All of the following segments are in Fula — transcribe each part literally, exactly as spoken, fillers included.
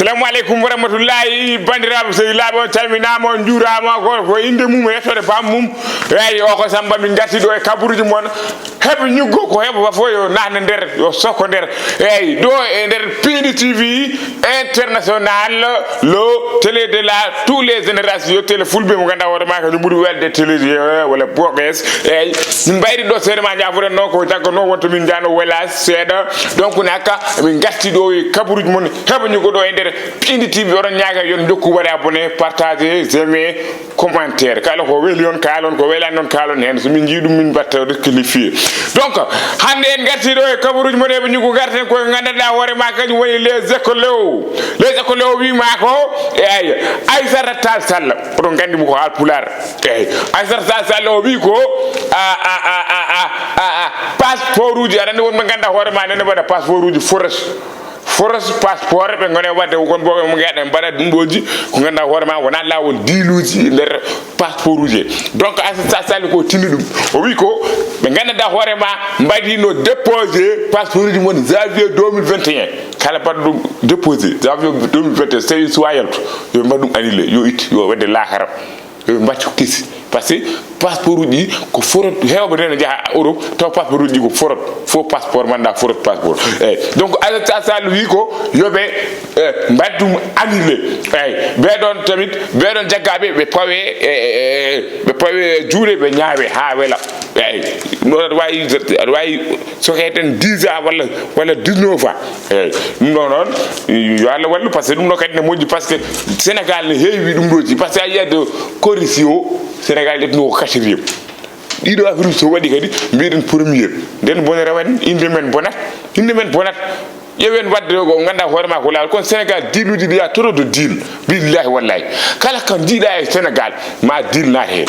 Assalamu aleykum wa rahmatullahi, banndiraaɓe sehilaaɓe, on calminaama, on njuuraama. Ko, ko innde mum e yettoode baam mum. Eeyi, o ko Samba, min ngarti ɗo e kabaruuji mon. Heɓa ñuggo ko heɓa fof yo naatne nder, yo sokko nder. Eeyi, ɗo e nder Piindi T V International, le télé de la, tous les générations, yo télé fulɓe mo ngannduɗaa hoore maa kañum ɓuri welde télé, eh, walla boges. Eeyi, min mbayri ɗo seeɗa ma njaafoɗen noon ko jagganoo wonto min njaano wela seeɗa. Donc, naka min ngarti ɗo e kabaruuji mon, heɓa ñuggo ɗo e nder Piindi T V, oɗon ñaaga yo on njokku waɗde abonné, partagé, j'aimé, commentaire. Kala ko weli on kaalon, ko welani on kaalon heen. So min njii ɗum, min mbatta rectifié. Donc, hannde en ngarti ɗo e kabaruuji mon, heɓa ñuggo, ngarten ko ngannduɗaa hoore maa kañum woni les écolos. Les écolos wii maa ko, eeyi, Aissata Tall Sall. Oɗon nganndi mo ko Haalpulaar. Eeyi, Aissata Tall Sall o wii ko, a, a, a, a, a, a, a, passeport uji, aɗa anndi wonɓe ngannduɗaa hoore maa nene mbaɗa passeport uji fausse. Fausse passeport, ɓe ngoni waɗde kon boɓe mo ngeɗa mbaɗa ɗum ɗoji, ko ngannduɗaa hoore maa wonaa laawol diiluuji nder passeport uji. Donc, Aissata Tall Sall ko tinni ɗum. O wii ko ɓe ngannduɗaa hoore maa mbaɗino déposé passeport uji mon janvier deux mille vingt et un. Kala mbaɗa ɗum déposé janvier deux mille vingt et un, so tawi suwa yaltu, yo ɓe mbaɗ ɗum annulé, yo itte, yo wedde laakara. Yo ɓe mbaɗ ko kesi. Par ce que passeport uji ɗi ko fraude, heewɓe nde ne njaha Europe, taw passeport uji ɗi ko fraude, faux passeport, mannda fraude passeport. Eeyi. Donc, Aissata Tall Sall wii ko yo ɓe, eh, mbaɗ ɗum annulé. Eeyi. Ɓee ɗoon tamit, ɓee ɗoon jaggaaɓe, ɓe pawe, eh, eh, eh, ɓe pawe juuɗe, ɓe ñaawe haa wela. Eeyi. Ɗum ɗoon aɗa waawi, aɗa waawi sokkeede tan dix ans walla, walla dix-neuf ans. Eeyi, ɗum ɗo noon, yo Allah wallu, par ce que ɗum ɗo kadi ne moƴƴi, par ce que Sénégal ne heewi ɗum ɗoji, par ce que a yiyat de corruption o, Sénégal ƴettuno ko quatrième. Ɗiɗo affaire uji so waɗi kadi, mbiɗen premier. Nden bonere waɗi, innde men bonat, innde men bonat. Ƴeewen waɗde ko ngannduɗaa hoore maa ko laawol. Kono Sénégal, diiluuji ɗi, y a trop de deal. Billahi wallahi. Kala ko njiiɗaa e Sénégal, ma deal naat heen.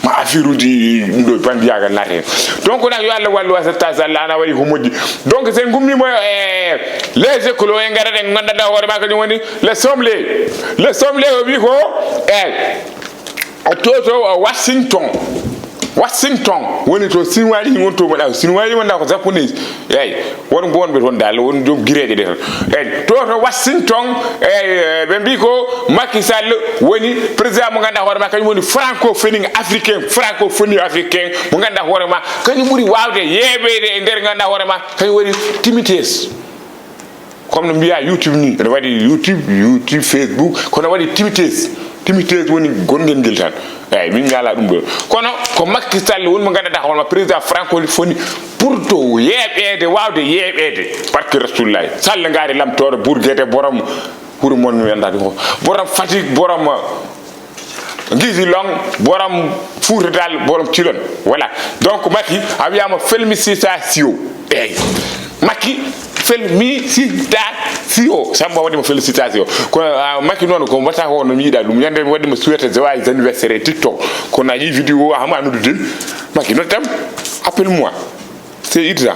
Ma affaire uji ɗum ɗo bandiyaagal naat heen. Donc, nak yo Allah wallu, Aissata Tall Sall, ana waɗi ko moƴƴi. Donc, so en ngummiima e Les Échos, en ngarat e ko ngannduɗaa hoore maa kañum woni Les Sommeliers. Les Sommeliers o wii ko, eeyi, to, to Washington. Washington woni to Sinwaaji woni to mbaɗa. Sinwaaji wonda ko Japonais. Eeyi, won bonɓe toon dal, won joom gireeje ɗe toon. Eeyi, to, to Washington, eeyi, ɓe mbii ko Macky Sall woni président mo ngannduɗaa hoore maa, kañum woni francophonie africain, francophonie africain mo ngannduɗaa hoore maa, kañum ɓuri waawde yeeɓeede e nder ngannduɗaa hoore maa, kañum woni Timites. Comme no mbiyaa YouTube ni, ene waɗi YouTube, YouTube, Facebook, kono waɗi Timites. Timites woni gonngel ngel tan. Eeyi, min mi alaa ɗum ɗo. Kono ko Macky Sall woni mo ngannduɗaa hoore maa président francophonie ɓurɗo yeeɓeede, waawde yeeɓeede. Barke Rasulullah. Sall ngaari lamtooro burgete borom wuro mon mi anndaa ɗum. Borom Fatick, borom Gisilong, borom Fuuta Dal, borom Cilon. Voilà. Donc, Macky, a wiyaama félicitations. Eeyi. Macky, félicitations. Samba waɗi mo félicitations. Kono, ah, Macky noon, ko mbaɗata ko no mi yiɗa ɗum. Ñande mi waɗi mo souhaité joyeux anniversaire e TikTok. Kono a yii vidéo, a hama noddude. Macky, noddu tan. Appelle-moi. C'est urgent.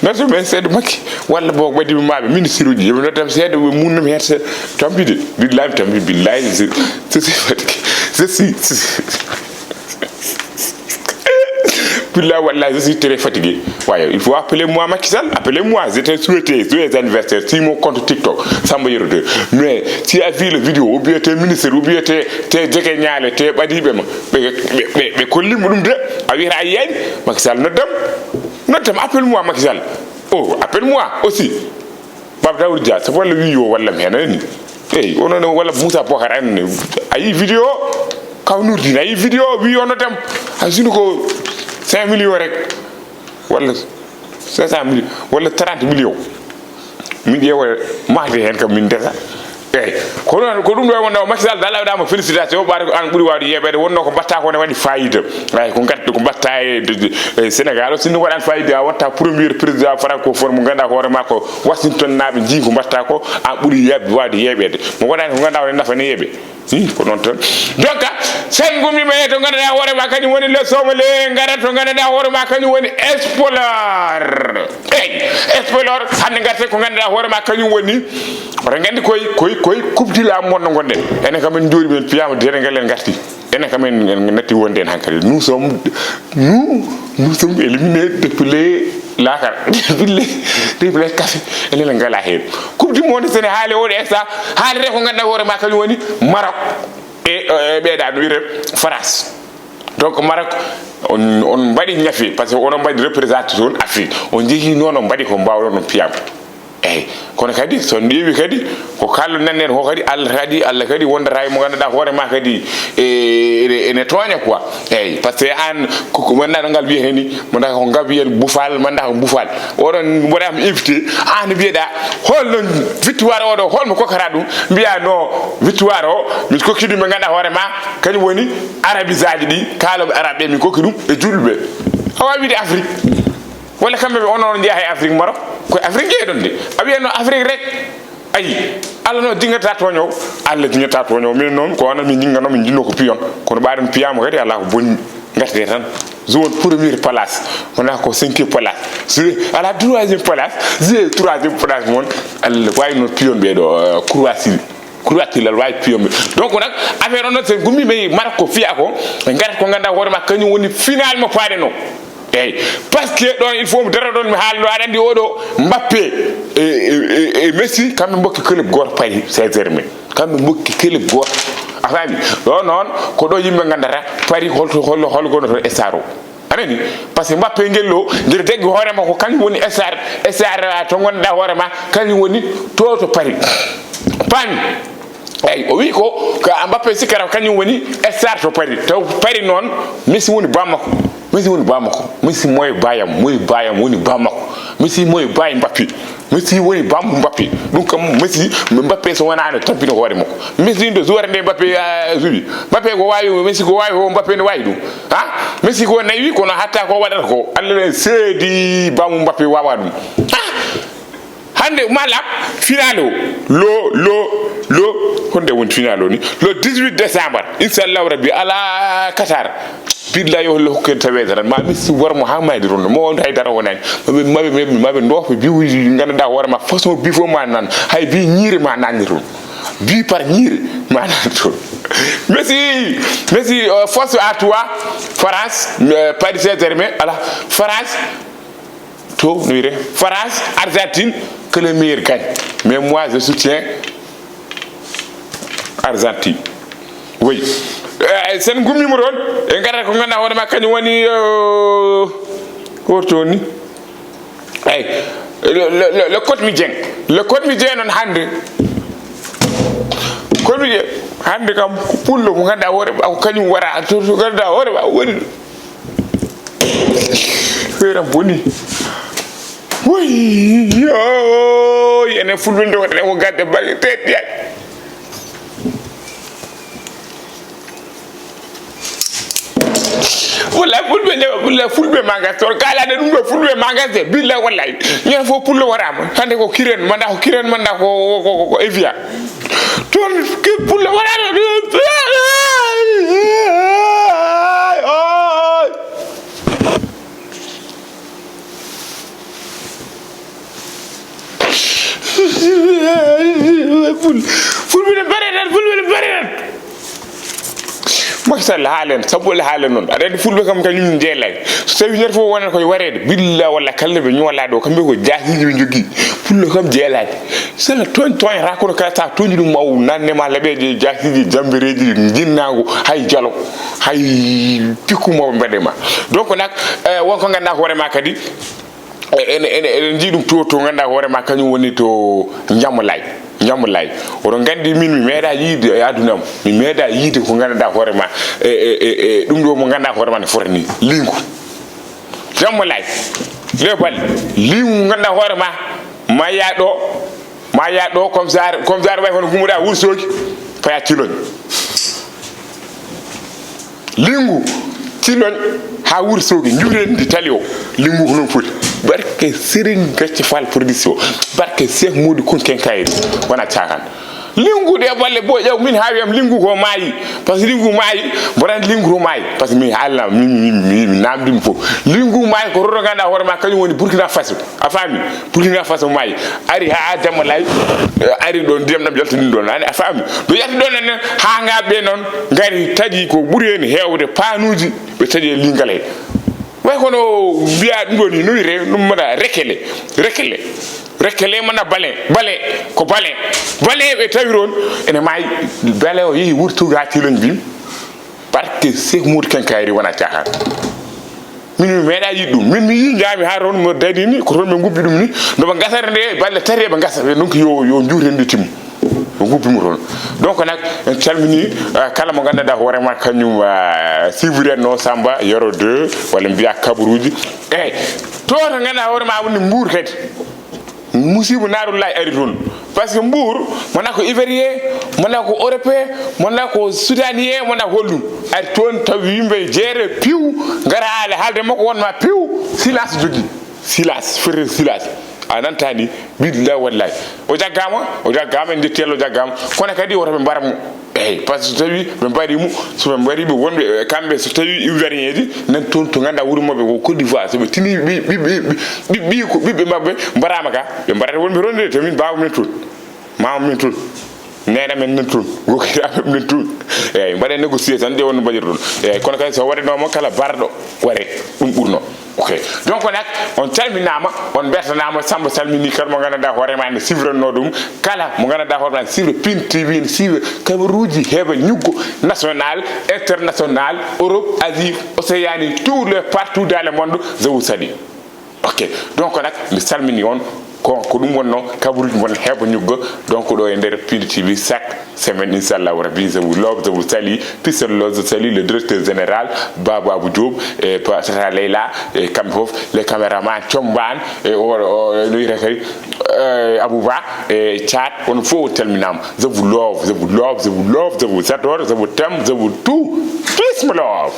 Noddu men seeɗa Macky, walla boog ɓadii mi maɓɓe ministre uji, yo ɓe noddu am seeɗa, ɓe muunna mi heen seeɗa. Tampi de, billahi mi tampi, billahi, je, je suis fatigué. Je suis, je suis, billahi wallahi, je suis très fatigué. Waaye, il faut appeler moi Macky Sall, appelez-moi, je t'ai souhaité joyeux anniversaire sur mon compte TikTok, Samba Yero deux. Mais si a vu le vidéo, ou bien tes ministres, ou bien tes, tes jegeñaale, tes ɓadiiɓe ma, ɓe, ɓe, ɓe, ɓe kolli mo ɗum de, a wiyata a yiyaani, Macky Sall noddam. Noddam, appelle-moi Macky Sall. Oh, appelle-moi aussi. Baba Daoud Dia, sabu walla wi yo wallam heen, a nani? Eyi, onon walla Moussa Bokar, a nani? A yii vidéo, kaw Nourdine, a yii vidéo, wi yo noddam. A sunu ko cinq millions rek. Walla cinq cent millions, walla trente millions. Min ƴeewa mahde heen kam min ndesa. Eeyi. Ko noon, ko ɗum ɗo e wonde o Macky Sall dal a waɗaama félicitation, ɓaade ko aan ɓuri waawde yeeɓeede, wonno ko mbaɗta ko ne waɗi fayida. Eeyi, ko ngat-, ko mbaɗta e, e, e Sénégal o, sinno waɗaani fayida, a wonta premier président francophone mo ngannduɗaa hoore maa ko Washington naaɓe njii ko mbaɗta ko, aan ɓuri yeeɓ-, waawde yeeɓeede. Mo waɗaani ko ngannduɗaa hoore nafa ne yeeɓe. Hi, ko noon tan. Donc, sen ngummiima e to ngannduɗaa hoore maa kañum woni Les Sommeliers, ngara to ngannduɗaa hoore maa kañum woni Explore. Eeyi, Explore, hannde ngarten ko ngannduɗaa hoore maa kañum woni, oɗon nganndi koye, koye, koye Coupe du la monde ngonɗen. Enen kam en njooɗii, men piyaama dere ngal en ngarti. Enen kam en, en natti wonde en hankadi. Nous sommes, nous, nous sommes éliminés depuis les laakara, depuis les, depuis les cafés. Enen en ngalaa heen. Coupe du monde, so ne haali oo ɗo instant, haalete ko ngannduɗaa hoore ma kañum woni Maroc e, e ɓeeɗa no wiyetee France. Donc Maroc, on, on mbaɗi ñafe, parce que onon mbaɗi représenté toon Afrique. On njehi noon, on mbaɗi ko mbaawɗon, on piyaama. Eyyi, kono kadi so on ƴeewi kadi ko kalɗo nan en ko kadi, Allah kadi, Allah kadi wondata e mo ngannduɗaa hoore ma kadi e, ene, ene tooña quoi. Eyyi, parce que aan ko, ko ngannduɗaa no ngal wiyetee ni, mo ngannduɗaa ko Gabriel Boufal, mo ngannduɗaa ko Boufal. Oɗon mboɗa am invité, aan mbiyeɗa holno victoire oɗo, holmo kokkata ɗum? Mbiya no, victoire o, mi kokki ɗum ɓe ngannduɗaa hoore ma, kañum woni arabisaaji ɗi, kaalooɓe arabe ɓe, mi kokki ɗum e julɓe. A wawi wiide Afrique. Walla kamɓe ɓe, onon on njeyaa e Afrique Maroc? Ko Afrique jeeyɗon de. A wiyatno Afrique rek. Ayi, Allah noon jinngata tooñoowo. Allah jinngata tooñoowo. Minen noon ko onon min jinngano, min jinnoo ko piyon. Kono ɓaaɗon piyaama kadi, alaa ko bonni. Ngartee tan. Zone première place. Wonaa ko cinquième place. Si alaa troisième place. Si troisième place mon. Allah wawi noon piyon ɓee ɗo, euh, Croatie. Croatie lal wawi piyon ɓe. Donc nag, affaire on noon, sen gummi ɓe Maroc ko fiya ko, ɓe ngarat ko ngannduɗaa hoore ma, kañum woni final mo paaɗen o. Eyyi, parce que ɗon il faut mi daro ɗon mi haala ɗo, aɗa anndi oɗo Mbappé e, e, e, e Messi, kamɓe mbokki club gooto Paris Saint-Germain. Kamɓe mbokki club gooto. A faami? Ɗo noon, ko ɗo yimɓe nganndata Paris holto, hol, hol gonnoto star o. A nani? Parce que Mbappé ngel ɗo, ngel deggi hoore makko, kañum woni star, star to ngonɗaa hoore ma, kañum woni to, to Paris. Paami? Eyyi, o wi ko, ko Mbappé sikkata ko kañum woni star to Paris. Taw Paris noon, Messi woni bammakko. Messi woni bammakko. Messi moye bayam, moye bayam woni bammakko. Messi moye baye Mbappé. Messi woni bammu Mbappé. Ɗum kam Messi, Mbappé so wonaa no tampina hoore makko. Messi ɗo joueur nde Mbappé, ah, suɓi. Mbappé ko wawi, Messi ko wawi ko Mbappé ne wawi ɗum. Ha? Messi ko nayi kono hatta ko waɗata ko. Allah ne seedi bammu Mbappé wawa ɗum. Ha? Hannde ma laaɓ final o, le, le, le, honde woni final o ni? Le dix-huit décembre, inchallahu rabbi, ala Qatar. Billahi, yo Allah hokku en taweede tan. Ma Messi war mo haa mayde ronno. Mo on hay dara wonani. Maɓe, maɓe, maɓe, maɓe ndoofa biwuji ngannduɗaa hoore ma, façon bi fof ma nan. Hay bi ñiire ma nanni toon. Bi par ñiire ma nanni toon. Messi, Messi, euh, force à toi. France, euh, Paris Saint-Germain, ala. France, to, no wiyetee, France, Argentine, que le meilleur gagne. Mais moi, je soutiens Argentine. Oui. Eh, sen gummiima toon, en ngarata ko ngannduɗaa hoore ma, kañum woni, euh, ko woni toon ni? Eyyi, le, le, le, le Cotmi Dieng. Le Cotmi Dieng noon hannde. Cotmi Dieng, hannde kam, ko pullo mo ngannduɗaa hoore ma, ko kañum wara, to, to ngannduɗaa hoore ma, woni Feere am boni. Wuy, yoy, enen fulɓe nde waɗata ko gadde bari teddiyat. Wallahi fulɓe nde, wallahi fulɓe ma ngas toon, kaalade ɗum ɗo fulɓe ma ngas de, billahi wallahi. Ñande fof pullo waɗama, hannde ko kiren, manda ko kiren, manda ko, ko, ko, ko Evian. Toon ke pullo waɗano ɗum. Oy. Ful-, fulɓe ne bare tan, fulɓe ne bare tan. Macky Sall haalen, sabu walla haalen noon. Aɗa anndi fulɓe kam kañum njeelay. So tawi ñande fof wonata koye wareede, billa walla kalle ɓe ñoola ɗo, kamɓe ko jaasiiji ɓe njogii. Pullo kam jeelaade. Sella tooñ tooñata kono kala sa tooñi ɗum maw nanne ma laɓeeje jaasiiji jambereeji jinnaago hay jalo hay pikku maw mbaɗe ma. Donc nak, eh, wonko ngannduɗaa hoore ma kadi, eh, ene, ene, eɗen njii ɗum to, to ngannduɗaa hoore ma kañum woni to Njamulay. Njamulay. Oɗon nganndi min mi meeɗa yiide e aduna am. Mi meeɗa yiide ko ngannduɗaa hoore ma, e, e, e, e ɗum ɗo mo ngannduɗaa hoore ma no fota ni. Lingu. Jamma lay. Lebal. Liw ngannduɗaa hoore ma. Ma yaa ɗo. Ma yaa ɗo, comme ça, comme ça, way hono gumuɗa Wursoki. Paya Ciloñ. Lingu. Ciloñ. Ha Wursoki. Njuren ndi tali o. Lingu ko noon foti. Barke Serigne Gacce Fall production. Barke Cheikh Modou Kun Kenkayri. Wona caakan. Lingu ɗe balle bo ƴeew min haa wiyam lingu ko maayi. Par ce que lingu maayi, mboɗo anndi lingu ko maayi. Par ce que mi haalna, mi, mi, mi, mi namdimi fof. Lingu maayi ko roto ngannduɗaa hoore ma, kañum woni Burkina Faso. A faami? Burkina Faso maayi. Ari haa Jamma Lay, eh, ari ɗon ndiyam ɗam yaltini ɗon. Ani, a faami? Ɗo yalti ɗon enen haa ngaɓe noon ngari taƴi ko ɓuri heen heewde panuuji ɓe taƴi e lingal he. Way kono mbiya ɗum ɗo ni, no wiyetee? Ɗum mbaɗa rekele, rekele. Rekkele mana bale, bale, ko bale. Bale ɓe tawi toon, ene maayi. Bale o yehi wurtuga tiloñ bim. Barke Cheikh Moudou Kenkayri wona caaxaan. Min mi meeɗa yiɗ ɗum. Min mi yii njaami haa toon mo darini, ko toon ɓe ngubbi ɗum ni. No ɓe ngasata nde, balle tati eɓe ngasa. Ɓe donc yo, yo njuuren nde timmu. Ɓe ngubbi mo toon. Donc nag, en calmini, ah, kala mo ngannduɗaa hoore ma kañum, ah, suivre no Samba Yoro deux, walla mbiya kabaruuji. Eyyi, to to ngannduɗaa hoore ma woni Mbour kadi. Musiba naarullahi ari toon. Par ce que Mbour, mona ko Ivoirien, mona ko Européen, mona ko Soudanien, mona ko holɗum. Ari toon tawi yimɓe jeere piw, ngara ale haalde makko wonma piw, silence jogii. Silence, foti silence. A nantani, billahi wallahi. O jaggama, o jaggama, en jetti Allah, o jaggama. Kono kadi woto ɓe mbara mo. Eyyi, par ce que so tawi ɓe mbari mo, so ɓe mbari ɓe wonɓe, eh, kamɓe so tawi Ivoirien ji nan toon to ngannduɗaa wuro maɓɓe ko Côte d'Ivoire, so ɓe tini ɓi, ɓi, ɓi, ɓi, ɓi, ko ɓiɓɓe maɓɓe mbarama ka, ɓe mbarata wonɓe toon de, to min mbawa min toon. Mama min toon. Nena men nan toon. Gokiraɓe men toon. Eyyi, mbaɗen négocier tan de wonno mbaɗir ɗum. Eyyi, kono kadi so waɗanoma kala barɗo ware, ɗum ɓurno. Ok. Donc nag, on calminama, on bertanama, Samba salmini kala mo ngannduɗaa hoore ma ne sifranno ɗum, kala mo ngannduɗaa hoore ma ne sifra Pin T V, ne sifra kabaruuji heɓa ñuggo national, international, Europe, Asie, Océanie, tous les partout dans le monde, je vous salue. Ok, donc nag mi salmini on, ko, ko ɗum wonno kabaruuji mon heɓa ñuggo, donc ɗo e nder Pin T V chaque semaine, inchallahu rabbi, je vous love, je vous salue, peace and love, je salue le directeur général, Babou Abou Diop, e Pa-, Tata Leila, e kamɓe fof, les caméramans, Combaan, e o, o, no wiyetee kadi, e Abou Ba, e Thiat, on fof on calminama. Je vous love, je vous love, je vous love, je vous adore, je vous t'aime, je vous tout. Peace, my love.